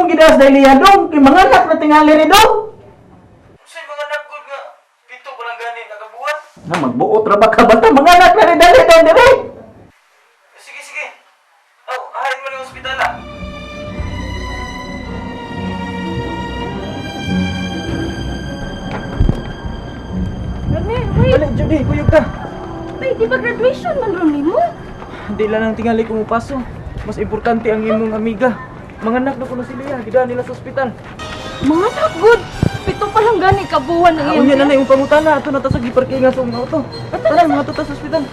Dong gidas dahil yan dong. Kay mga anak na tingali rin dong. Unsay mga anak gud nga pito pa lang gani nakabuhat? Na magbuot ra ba ka bata mga anak na rin dali dong diri. Sige, sige. Oh, ahain mo ng ospital ah. Ramil, wait. Dali, Judy, kuyog ka. Wait, di ba graduation man ron nimo? Di lang ang tingali ko mupaso. Mas importante ang imong amiga. Mga anak na kuno sila, gidaan nila sa ospital. Mga anak, good. Pito pa lang gani kabuwan ang Ah, iyong unya na na yung pangutana ato na ta sa giparkingan sa imong auto. Tara, mga to ta sa ospital.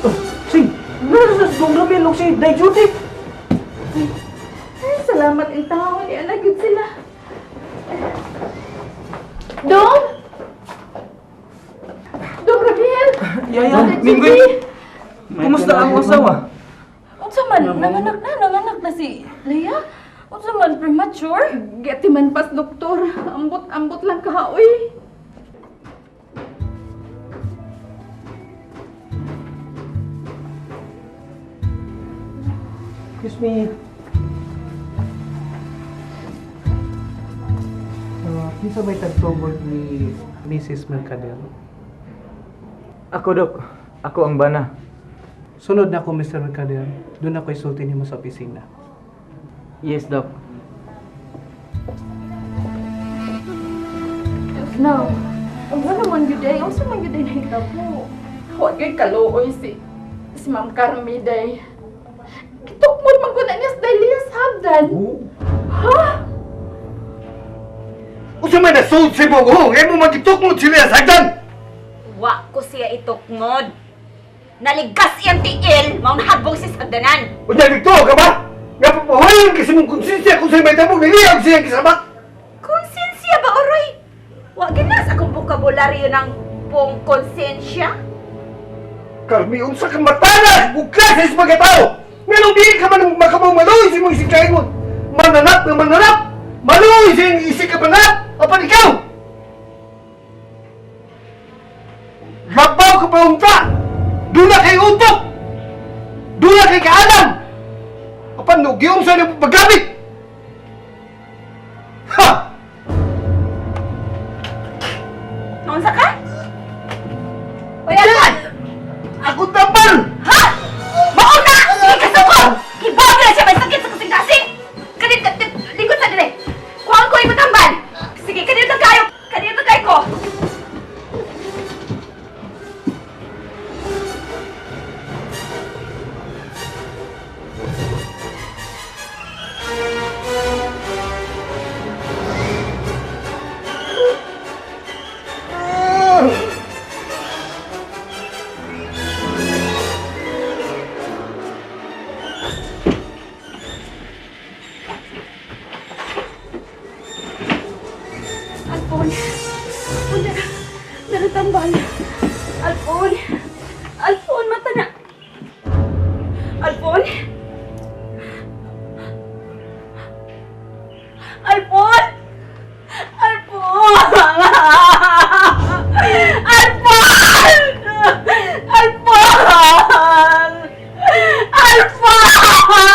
Oh, sing. Nasa sa dong Ramil og si Day Judy. Ay, salamat in tao. Ni anak yun sila. Dong! Dong Ramil! Yaya, Dong, Minggoy. Kumusta ang asawa? Unsa man, nanganak na si Leia? Unsa man, premature? Geti man pas, doktor. Ambot-ambot lang kaoy. Excuse me. Kinsa may tagtubod ni Mrs. Mercader? Ako, Dok. Ako ang bana. Sunod na ako, Mr. Mercader. Doon ako isulti nimo sa opisina. Yes, Dok. No. Ang wala man yun ay, unsa man yun ay nahitabo. Huwag kay kaluoy si Ma'am Carmi day. Gitukmod man ko na niya sa Dahlia sa hagdan. Ha? Unsa may nasulod sa imong uhong, imo magitukmod sila sa hagdan! Wa ko siya itukmod. Naligas iyang tiil, mao nahagbong si sagdanan. Unya dito ka ba? Nga papahuyon kasi mong konsensya kung sa'yo may tabong niliyag siyang kisama. Konsensya ba, Oroy? Wa ginas akong bokabularyo ng pong konsensya. Karmi, unsa kang matanas, buklas sa mga tao! Nganong di ka man makamang maluoy sa imong isikaingon? Mananap nga mananap! Maluoy sa iyong isik ka mananap! Apan ikaw! Labaw ka pa unta! Dula kay utok! Dula kay kaalam! Apan nugyong sa iyong paggamit! Ha! Naunsa ka? Oy, Alfon! Ako tambal! Ha? Mao na! Ikasuko! Kibaw na siya may sakit sa kasing-kasing! Kanit, likod sa dire! Kuhaan ko imong tambal! Sige, kanito kayo! Kanito kayo ko! Alpon. Alpon, dara. Dara tambal. Alpon. Alpon, mata na. Alfon? Alfon? Alfon! Alfon! Alfon! Alfon!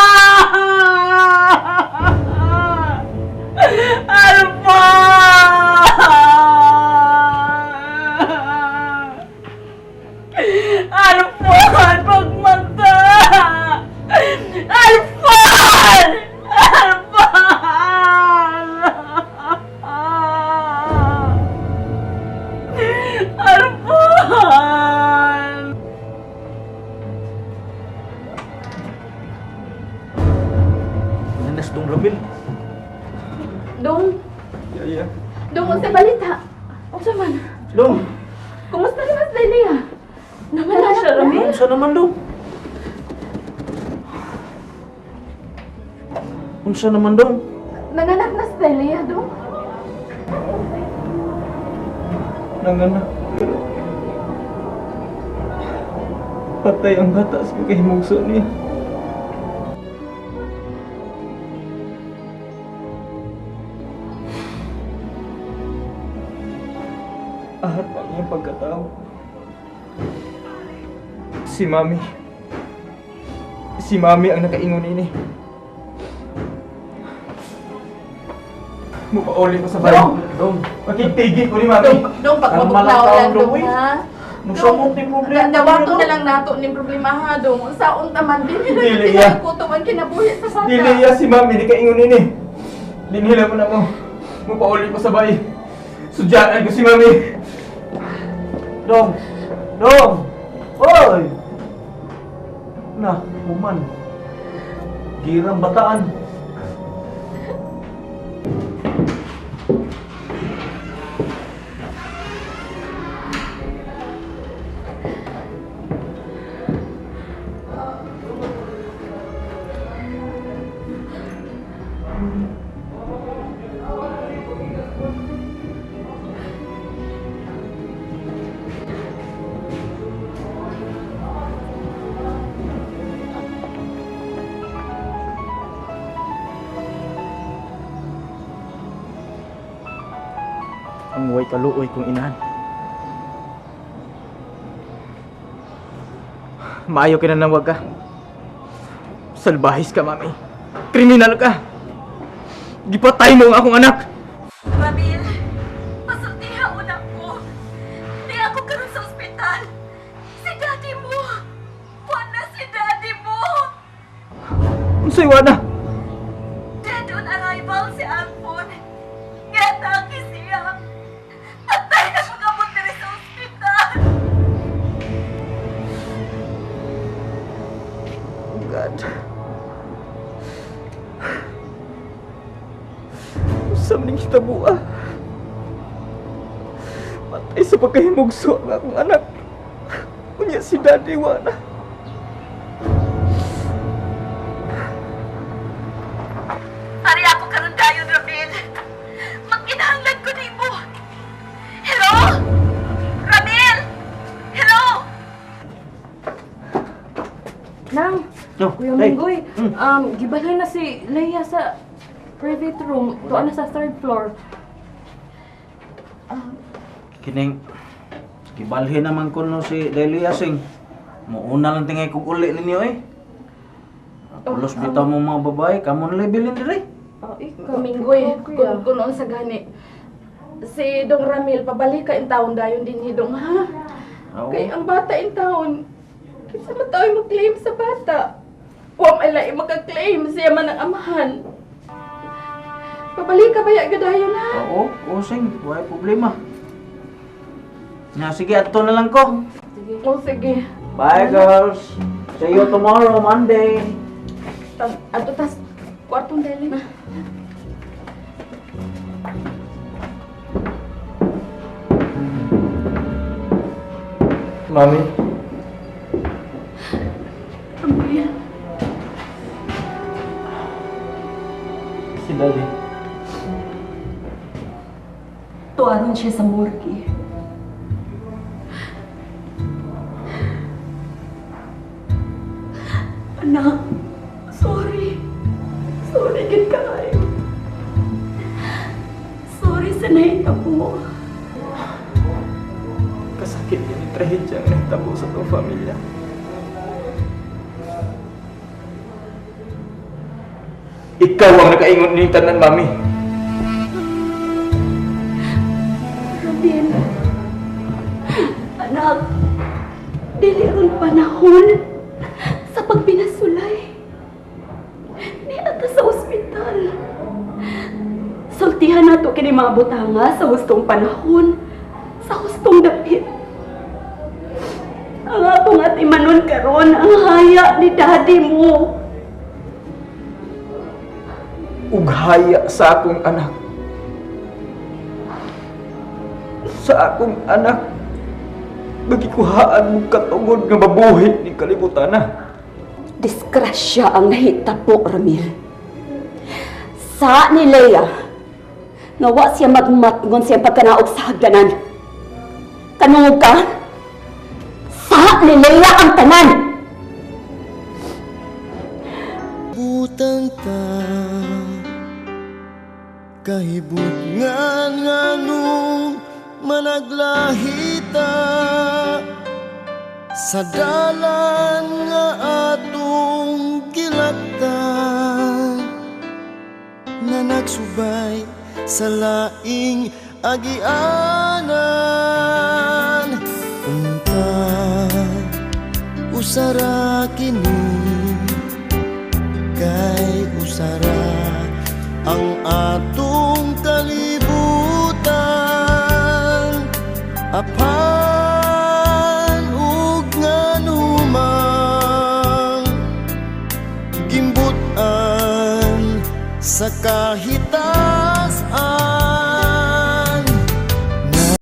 Alfon! Alfon! Pagmata! Alfon! Alfon! Alfon! Nanas dong Ramil. Dong, Yaya. dong, unsa balita? Unsa man? Dong, Kumusta naman si Dahlia? Nanganak siya, Ramil? unsa naman dong? Unsa naman dong? Nanganak na si Dahlia, dong. Nanganak. Pero patay ang bata sa kahimugso niya. Ahat pa ang iyang pagkatao. Si Mami. Si Mami ang nakaingon ini. Mupauli ko sa bahay. Dong, Makigtigi ko ni Mami. Dong, dong pagmabugnaw lang dong ha. Musamot ni problema. Dawato na lang nato ning problema ha dong. Unsaon ta man din Dili, ya. kutob ang kinabuhi sa bata. Dili ya si Mami ni kaingon ini. Linhila mo na mo. Mupauli ko sa bahay. Sudyaan ko si Mami. Dong! Dong! Oy! Na, human. Girang bataan. Ang way kaluoy kong inahan. Maayo kinanawag ka. Salbahis ka, Mami. Kriminal ka. Gipatay mo ang akong anak. Ramil, pasultiha una ko. Di ako karon sa ospital. Si daddy mo. Wala si daddy mo. Unsay wala? Dead on arrival si Alfon. Giatake siya. Patay na pag-abot diri sa ospital. Oh God. Usam ning hitabua. Patay sa pagkahimugso ang akong anak. Unya si Daddy wala. Ari ako karon dayon, Ramil. Magkinahanglan ko nimo. Hello? Ramil! Hello? Nang, No, Kuya hey. Minggoy, gibalhin na si Leia sa private room. Tuan na sa third floor. Kining gibalhin naman ko no si Delia Singh. Muuna lang tingay kog uli ninyo eh. Pulos bitaw mo mga babae, kamo na bilin dire. Oh, ikaw. Minggoy, Ikaw, kuya. kun kun sa gani. Si Dong Ramil pabalik ka in taon dayon din hidong ha. Oo. Kay ang bata in taon. Kinsa man tao'y mag-claim sa bata? Wa may lain maka-claim siya man ang amahan. Pabalik ka ba ya gadayon ha? Oo, oo Singh, wala problema. Na sige, adto na lang ko. Oh, sige. Bye girls. See you tomorrow, Monday. Ato tas kwartong dali. Mami, Ramil. si Daddy. Tuaron siya sa morgue. Anak, sorry. Sorry gid kaayo. Sorry sa nahitabo. Kasakit yan yung trahedya nga nahitabo sa itong pamilya. Ikaw ang nakaingon ni tanan, Mami. Ramil, anak, dili ron panahon sa pagpinasulay. Niata sa ospital. Sultihan nato kini mga butanga sa hustong panahon, sa hustong dapit. Ang atong atimanon karon ang haya ni daddy mo. Ughaya sa akong anak. Sa akong anak, magikuhaan mong katungod nga mabuhi ni kalibutan na. Disgrasya ang nahitabo, Ramil. Sa ni Leia, nga wa siya magmatngon siyang pagkanaog sa hagdanan. Kanungog ka? Sa ni Leia ang tanan! Butang ta Kahibutngan nganong managlahita Sa dalan nga atong Pagsubay sa laing agianan. Unta usara kini, kay usara ang atong kalibutan, apan ug nganumang gimbut-an sa kahit